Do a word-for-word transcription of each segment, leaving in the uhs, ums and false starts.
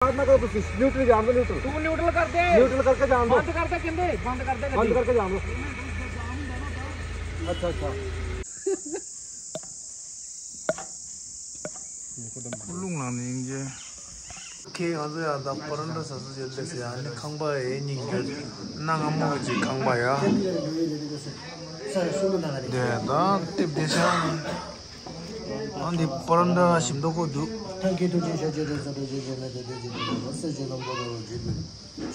करना करो, कुछ न्यूट्रल जान दो, न्यूट्रल। तू न्यूट्रल कर दे। न्यूट्रल करके जान दो। बंद कर दे, कहंदे, बंद कर दे, बंद करके जान दो। अच्छा, अच्छा। ཁོ་ལུང་ནང་ནས་ཡིན་གྱི། ཁྱེད་ང་ཚོ་ཡང་ད་པ་རན་ཏྲ་ཟ་ས་ཡོད་ལེ་ཟེར། ཨ་ནི་ཁང་པ་ཡེ་སྙིང་རྗེ། གནའ་སྔ་མོ་གི་ཁང་པ་ཡ། དེ་ད་ལྟེབ་བདེ་ཆ། ཨ་འདི་པ་རན་ཏྲ་ཞིམ་མདོག་ཁོ་འདུག། ཐང་གི་དུས་ཆེན་ཤར་བཅུ་དྲུག་ས་དུས་ཆེན་ཆེན་ལ་དེ་དུས་ཆེན་དུས་ལ་སེར་བྱེས་ལམ་པོ་རོ་བརྗིད་པའི་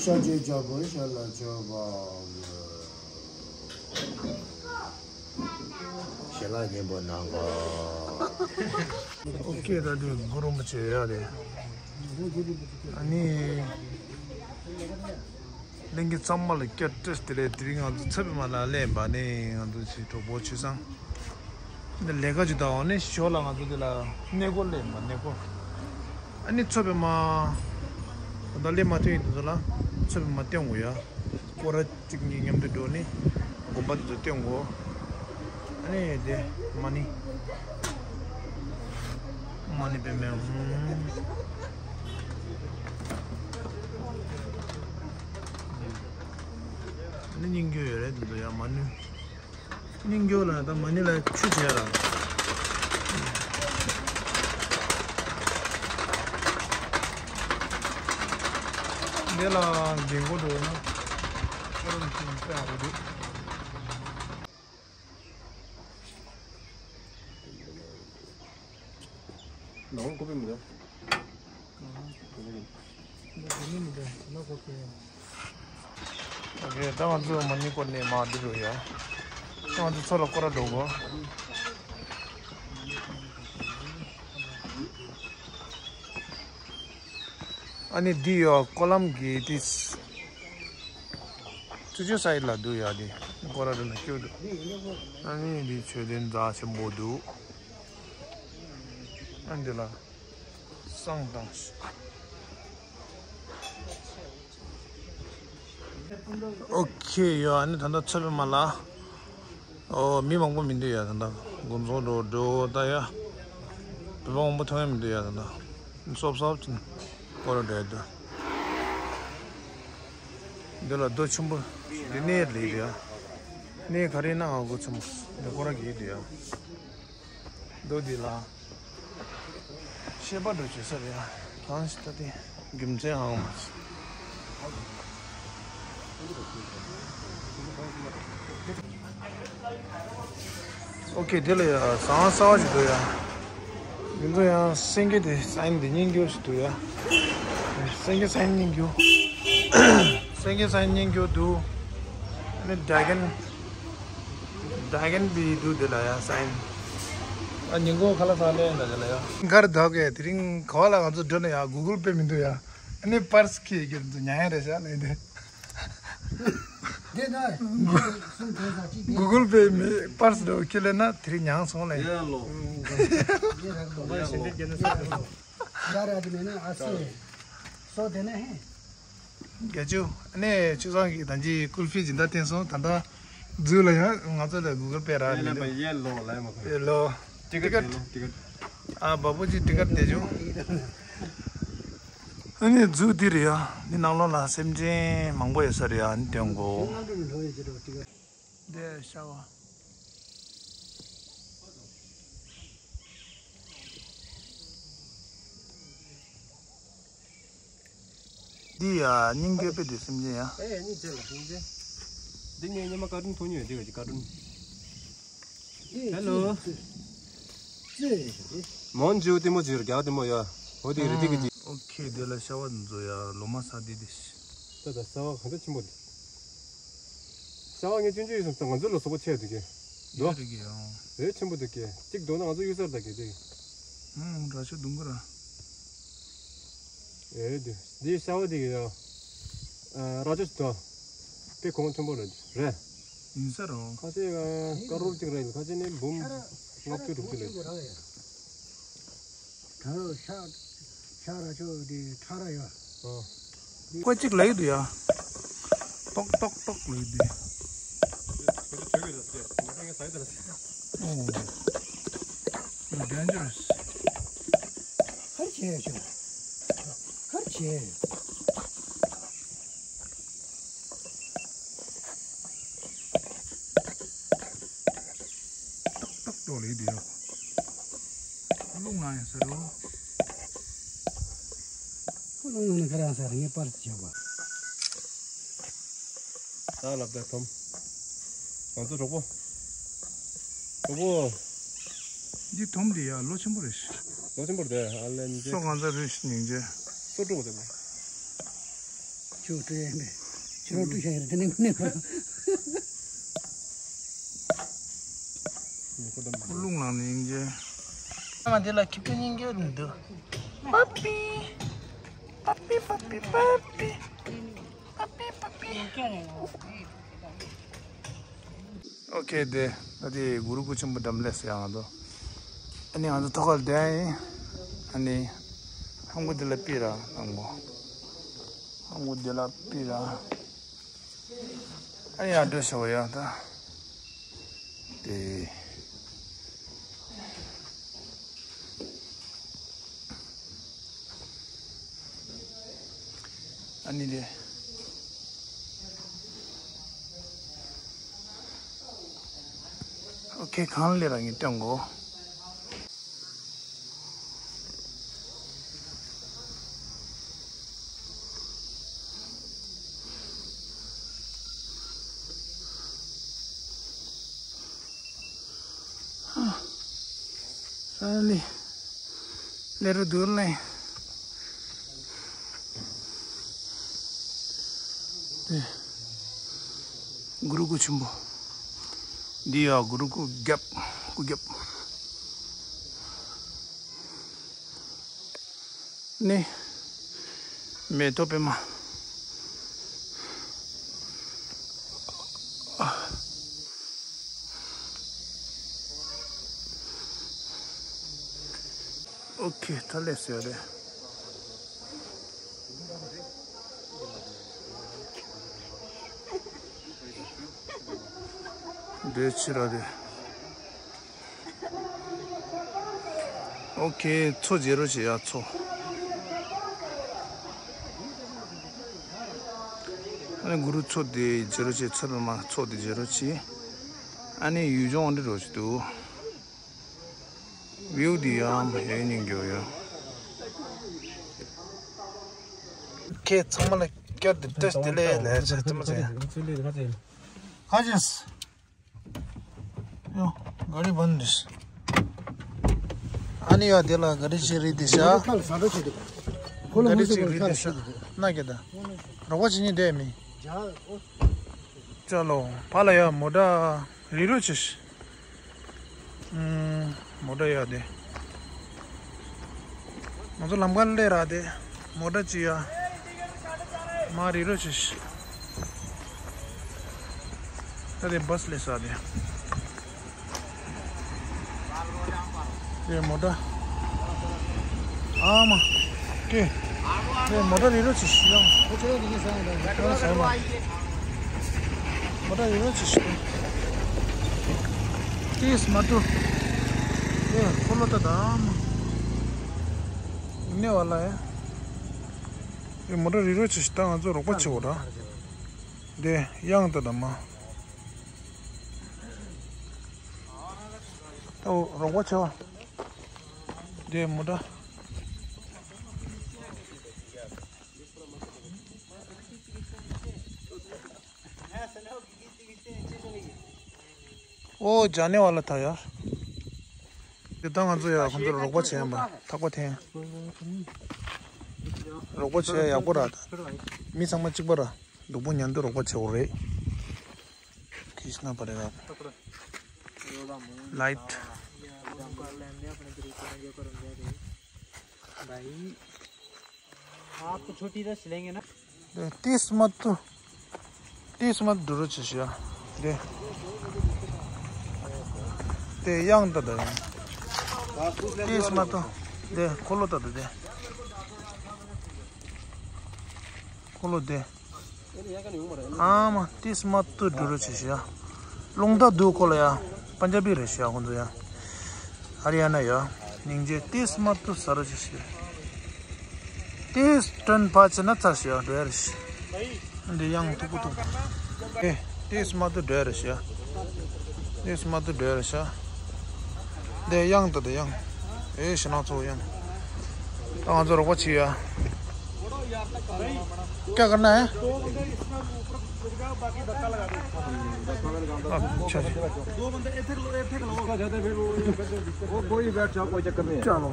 ཤར་བཅུའི་ལྕགས་ཕོར་ཤར་ལ་མཆོད་པ། ཞལ་ལག་སྙིང་པོ་གནང་གོ། ཨོ་ཁེ། ད་དེ་གུ་རུ་རིན་པོ་ཆེ་ཡ་རེད། ཨ་ནི་གླིང་གི་ཚང་མ་ལ་བསྐྱར་བཀྲ་ཤིས་བདེ་ལེགས། དེ་རིང་ང་ཚོ་ཚེ་འཕེལ་མ་ལ་སླེབས་པ་ནི་ང་ཚོ་ཚེ་གྲོགས་པོ་ཆོས་བཟང་། འདི་ལས་ཀ་ཅིག་དང་ནི་ཞོར་ལ་ང་ཚོ་འདི་ལ་གནས་སྐོར་སླེབས་པ། གནས་སྐོར། ཨ་ནི་ཚེ་འཕེལ་མ། ད་ལྟ་སླེབས་མ་ཐུབ་ཡིན། དེ་ཚོ་ལ་ཚེ་འཕེལ་མ་སྟོན་དགོས་ཡ། སྐོར་ར་གཅིག་གཉིས་མཉམ་དུ་འགྲོ་ནི་དགོན་པ་དེ་ཚོ་སྟོན་དགོས། ཨ་ནི་དེ་མ་ཎི། མ་ཎི་པདྨེ་ཧཱུྃ། ཨ་ནི་སྙིང་རྗེ་ཡོད་རེད། དེ་ཚོ་ཡ་མ་ཎི། སྙིང་རྗེ་ལ་ད་མ་ཎི་ལ་ཆུ་བྱས་ར། འདི་ལ་རྒན་གོག་འགྲོ་ན་ཁོ་རང་ཚོ་དཔེ་ཡག་པོ་འདུག། ནང་ཁོ་པའི་མི་འདུག། ཨོ་ཁེ། ད་ང་ཚོ་མ་ཎི་སྐོར་ནས་མར་འདི་འགྲོ་ཡ། ད་ང་ཚོ་ཚུར་ལ་སྐོར་ར་འགྲོ་དགོས། ཨ་ནི་འདི་ཡོད། ཀོ་ལམ་གྱི་དེ་ཚུ་ཆོ་སའི་ལ་འདུག་ཡ། དེ་སྐོར་ར་འགྲོ་ན་སྐྱོ་འདུག། ཨ་ནི་འདི་མཆོད་རྟེན་རྩ་ཆེན་པོ་འདུག། ཨ་འདི་ལ་བསང་བཏང་། ཨོ་ཁེ་ཡོད། ཨ་ནི་ད་ལྟ་ཚེ་འཕེལ་མ་ལ། ཨོ་མི་མང་པོ་མི་འདུག་ཡ། ད་ལྟ་དགོན་ཚོགས་འགྲོ་འགྲོ་ད་ཡ། བོད་པ་མང་པོ་མཐོང་ཡ་མི་འདུག་ཡ། ད་ལྟ་སོབ་སོབ་ཅིག་སྐོར་ར་འགྲོ་ཡ་འདུག། འདི་ལ་རྡོ་ཆེན་པོ་འདི་གནས་ལེགས་འདུག་ཡ། གནས་ག་རེ་ན་ཨ་གོ་ཆེན་པོ་འདི་སྐོར་ར་གི་འདུག་ཡ། རྡོ་འདི་ལ་བཤད་པ་འགྲོ་བྱེད་ས་རེད་ཡ། གང་ཞིག་ད་དེ་རྒྱུ་མཚན་ཧང་མ་ཨོ་ཁེ། དེ་ལ་ཡ་ཟངས་གསར་པ་ཞིག་འདུག་ཡ། འདི་ཚོ་ཡང་སེང་གེ་དེ་སའིན་དེ་སྙིང་རྗེ་ཞིག་འདུག་ཡ། སེང་གེ་སའིན་སྙིང་རྗེ། སེང་གེ་སའིན་སྙིང་རྗེ་འདུག། ཨ་ནི་ཌེ་གོན། ཌེ་གོན་དེ་འདུག། དེ་ལ་ཡ་སའིན། ཨ་ཉིན་གུང་ཁ་ལག་ཟ་ལེ་ན་དེ་ལ་ཡ། གར་དག་གེ། དེ་རིང་ག་བ་ལ་ང་ཚོ་འགྲོ་ན་ཡ་གུ་གུལ་པེ་མི་འདུག་ཡ། ཨ་ནི་པར་སི་ཁྱེར་གྱི་འདུག། ཉན་ཡ་རེད་ཤག་ལེ་འདི། འདི་ན་སུམ་དྲུག་ས་གཅིག་དེ། གུ་གུལ་པེ་མེད་པར་སི་འགྲོ་ཁྱེར་ལེ་ན་དེ་རིང་ཉན་སོང་ལེ། ཡ་ལོ། འདི་རག་གོ། ཡ་ར་དེ་མེད་ན་ཨ་སི། སོ་དེ་ན་ཧེ། རྒྱ་ཆུ། ཨ་ནི་ཆུ་བཟང་གི་ད་ཅི་ཀུལ་ཕི་སྦྱིན་བདག་བསྟན་སོང་། ད་ལྟ་རྫུ་ལ་ཡང་ང་ཚོ་ལ་གུ་གུལ་པེ་རག་མི་འདུག། ཡེ་ལོ་ལ་མ་ཁ། ཡེ་ལོ། ཊི་ཀེཊ། ཊི་ཀེཊ། ཨ་བ་པོ་ཅི་ཊི་ཀེཊ་དེ་བྱུང་། ཨ་ནི་རྫུ་འདི་རེད་ཡ། འདི་ནང་ལོགས་ལ་སེམས་ཅན་མང་པོ་ཡོད་ས་རེད་ཡ། ཨ་ནི་སྟོན་གོ། འདི་ཤ་བ། འདི་ཡ་སྙིང་རྗེ་པེ་འདི་སེམས་ཅན་ཡ། ཨེ་སྙིང་རྗེ་ལ་སྙིང་རྗེ། འདི་ངས་ཉི་མ་ཀར་ཊུན་མཐོང་མྱོང་ཡོད། འདི་ག་ཅི་ཀར་ཊུན། ཧེ་ལོ། ཙེ། མོན་ཇུ་ལྟད་མོ་ཇུ་རྒྱ་ལྟད་མོ་ཡ། འོ་དེ་རི་ཏི་གི་ཇི། ཨོ་ཁེ། དེ་ལ་ཤ་བ་འཛོ་ཡ་ལོ་མ་ས་དེ་དེ། ད་ད་ཤ་བ་ག་འདྲ་ཆེན་པོ་འདུག། ཤ་བ་ངས་ཆུང་ཆུང་ཡོད་སོང་ཙང་ང་ཚོ་ལ་སོག་པོ་ཆེ་འདུག་གི། ཡོད་རེད་གི་ཡང་། རེད་ཆེན་པོ་འདུག་གི། གཅིག་འདུག་ན་ང་ཚོ་གཡུག་སར་ད་གི་དེ། ཧུང་ར་ཆུ་དུང་གི་ར། ཨེ་དེ། འདི་ཤ་བ་དེ་གི་ཡ། ཨ་ར་ཆུ་ཞིག་འདུག། དེ་གོང་ཆེན་པོ་རེད། རེད། ཡིན་ས་རོ། ཁ་ཤས་ཀ་ཀ་རོར་གཅིག་རེད། ཁ་ཤས་ནི་འབུམ་ལྔ་བཅུ་དྲུག་ཅུ་རེད། ད་ཤ་ཤ་ར་ཆུ་དེ་ཁྲ་ར་ཡོད། ཨོ། ཀོ་གཅིག་ལ་ཡོད་དུ་ཡ། ཏོག་ཏོག་ཏོག་ལ་ཡོད་དུ། ཨོ། Dangerous། ཁར་ཆེ་ཡ་ཆུ། ཁར་ ཆེ། ཏག་ཏག་ཏོག་ལེ་དེ་ཡོད། རླུང་ལངས་ཡང་ཟེར་རོ། རླུང་ལངས་ནས་ཁ་རང་ཟེར་ངས་པར་བྱས་པ། ད་ལབ་ད་དོམ། ང་ཚོ་གྲོགས་པོ། གྲོགས་པོ། འདི་དོམ་འདི་ཡ་ལོ་ཆེན་པོ་རེད། ལོ་ཆེན་པོ་རེད་ཨ་ལན་ཇེ། སོ་ང་ཚོ་རུས་སྙིང་རྗེ། སོ་དྲུག་དེ། ཆུ་བཀྲུ་ཡས་མེད། ཆུ་རོ་བཀྲུ་བྱ་ཡས་དེ་ནས་ཁོ་ནས་ཁོ། རླུང་ལངས་ནས་སྙིང་རྗེ། ང་འདི་ལ་ཁྱི་ཕྲུག་སྙིང་རྗེ་རེད་འདུག་པ་པི། པ་པི་པ་པི་པ་པི། པ་པི་པ་པི། ཨོ་ཁེ་དེ། ད་དེ་གུ་རུ་སྐུ་ཆེན་པོ་འགྲམ་ལས་ཡང་དོ། ཨ་ནི་ང་ཚོ་ཐོག་ཁར་བསྡད་ཡིན། ཨ་ནི། ཧང་གོ་དེ་ལ་པི་ར་ཧང་གོ། ཧང་གོ་དེ་ལ་པི་ར། ཨ་ནི་ཡར་འགྲོ་ཤོག་ཡ་ད། དེ། ཨ་ནི་རེད། ཨོ་ཁེ་གང་ལས་ར་ངས་སྟོན་གོ། ཧ། ཧ་ལེ། ལེ་རུ་དུར་ལེ། དེ། གུ་རུ་སྐུ་ཆེན་པོ། འདི་ཡ་གུ་རུ་སྐུ་རྒྱབ། སྐུ་རྒྱབ། ནི། མེ་ཏོག་པད་མ། ཨོ་ཁེ་ད་ལས་ཟེར་རེད། འདོད་ཕྱི་ར་རེད། ཨོ་ཁེ་མཚོ་བརྗེ་རོགས་བྱེད་ཡ་མཚོ། ཨ་ནི་གུ་རུ་མཚོ་དེ་བརྗེ་རོགས་བྱེད་མཚོ་པད་མ་མཚོ་དེ་བརྗེ་རོགས་བྱེད། ཨ་ནི་ཡུལ་ལྗོངས་འདི་རོགས་བྱེད་དུ། བིའུ་འདི་ཡང་ཡོད་སྙིང་རྗེ་ཡོད། ཁྱེད་ཚང་མ་ལ་བསྐྱར་དུ་བཀྲ་ཤིས་བདེ་ལེགས་ལབ་ཡ་ཆ་ཚང་མ་ཚང་ཡ། ག་ཅེས། ཡོ། ག་རི་བན་རེད། ཨ་ནི་ཡ་དེ་ལ་ག་རི་ཅི་རི་དེ་ཤ། ག་རི་ཅི་རི་དེ་ཤ། ན་གེ་ད། རོགས་པ་ཅི་ནི་དེ་མི། ཅ་ལོ། ཕ་ལ་ཡ་མོ་ཏྲ་རི་རོ་ཆེ་ཤི། ཨུམ། མོ་ཏྲ་ཡ་དེ། ང་ཚོ་ལམ་ཁ་སླེབས་ར་དེ། མོ་ཏྲ་ཅི་ཡ། མ་རི་རོ་ཆེ་ཤི། ད་དེ་བ་སི་སླེབས་ས་དེ། དེ་མོ་ཏྲ། ཨ་མ། ཀེ། དེ་མོ་ཏྲ་རི་རོ་ཆེ་ཤི་ཡང་། ཁོ་ཚོ་ཡ་དེ་ནི་ས་ཡ་ད་ཁོ་ས་མ། མོ་ཏྲ་རི་རོ་ཆེ་ཤི། ཏིས་མ་ཏུ། དེ་ཁོ་ལོ་ད་ད་མ། ནེ་བ་ལ་ཡ། དེ་མོ་ཏྲ་རི་རོ་ཆེ་ཤི་ད་ང་ཚོ་རོགས་པ་བྱེད་འོ་ར། དེ་གཡང་ད་ད་མ། ད་རོགས་པ་བྱེད་བ། དེ་མོ་ཏྲ། ཨོ་ཇ་ནེ་བ་ལ་ད་ཡ། དེ་ད་ང་ཚོ་ཡ་ཁོང་ཚོར་རོགས་པ་བྱེད་ཡིན་པ་ཐག་པ་འཐེན། རོགས་པ་བྱེད་ཡག་པོ་ར་ད། མི་ཚང་མ་གཅིག་པ་ར། སྡུག་པོ་མཉམ་དུ་རོགས་པ་བྱེད་འོ་རེད། ཁིས་ན་པ་རེ་ར། लाइट। भाई, आपको छोटी रस लेंगे ना। ཏིས་མ་ཏུ། ཏིས་མ་ཏུ་རུ་ཆི་ཤི་ཡ། དེ། དེ་གཡང་ད་ད་ཡང་། ཏིས་མ་ཏུ། དེ་ཁོ་ལོ་ད་ད་དེ། ཁོ་ལོ་དེ། ཨ་མ་ཏིས་མ་ཏུ་འགྲོ་རོ་ཆེ་ཤི་ཡ། རླུང་རྟ་འདུག་ཁོ་ལ་ཡ། པན་ཇ་བི་རེད་ཤི་ཡ་ཁོང་ཚོ་ཡ། ཧ་རི་ཡ་ན་ཡ། སྙིང་རྗེ་ཏིས་མ་ཏུ་ཟ་རོ་ཆེ་ཤི་ཡ། དེས་སྐྲུན་ཕ་ཆེ་ན་ཚར་ཤི་ཡ་འགྲོ་ཡ་རེད་ཤི། འདི་ཡང་ཐུག་པོ་ཐུག་ཨེ། དེས་མ་ཐུག་འགྲོ་ཡ་རེད་ཤི་ཡ། དེས་མ་ཐུག་འགྲོ་ཡ་རེད་ཤི་ཡ། འདི་ཡང་དུ་འདི་ཡང་། ཨེ་ཤི་ན་ཚོ་ཡང་། ད་ང་ཚོ་རོགས་པ་བྱེད་ཡ། क्या करना है? अच्छा जी। वो कोई बैठ जाओ, कोई चक्कर नहीं है। चलो।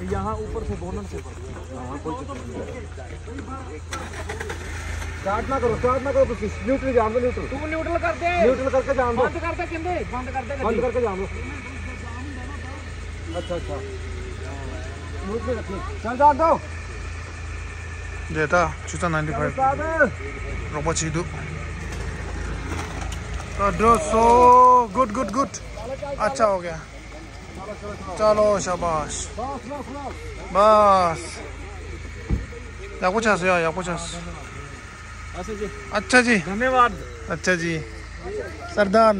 यहाँ ऊपर से बोनट से ऊपर। हाँ, कोई चक्कर नहीं है। स्टार्ट ना करो, स्टार्ट ना करो, कुछ न्यूट्रल जान दो, न्यूट्रल। तू न्यूट्रल कर दे। न्यूट्रल करके जान दो। बंद कर दे, कहंदे, बंद कर दे, बंद करके जान दो। अच्छा, अच्छा। न्यूट्रल रखिए। चल, जान दो। डेटा, चुता नाइंटी फ़ाइव। रोपा चीदू। तो दोस्तों, गुड, गुड, गुड। अच्छा हो गया। चलो, शाबाश। बस। या कुछ हंसो यार, या कुछ हंस। अच्छा जी। धन्यवाद। अच्छा जी। सरदार।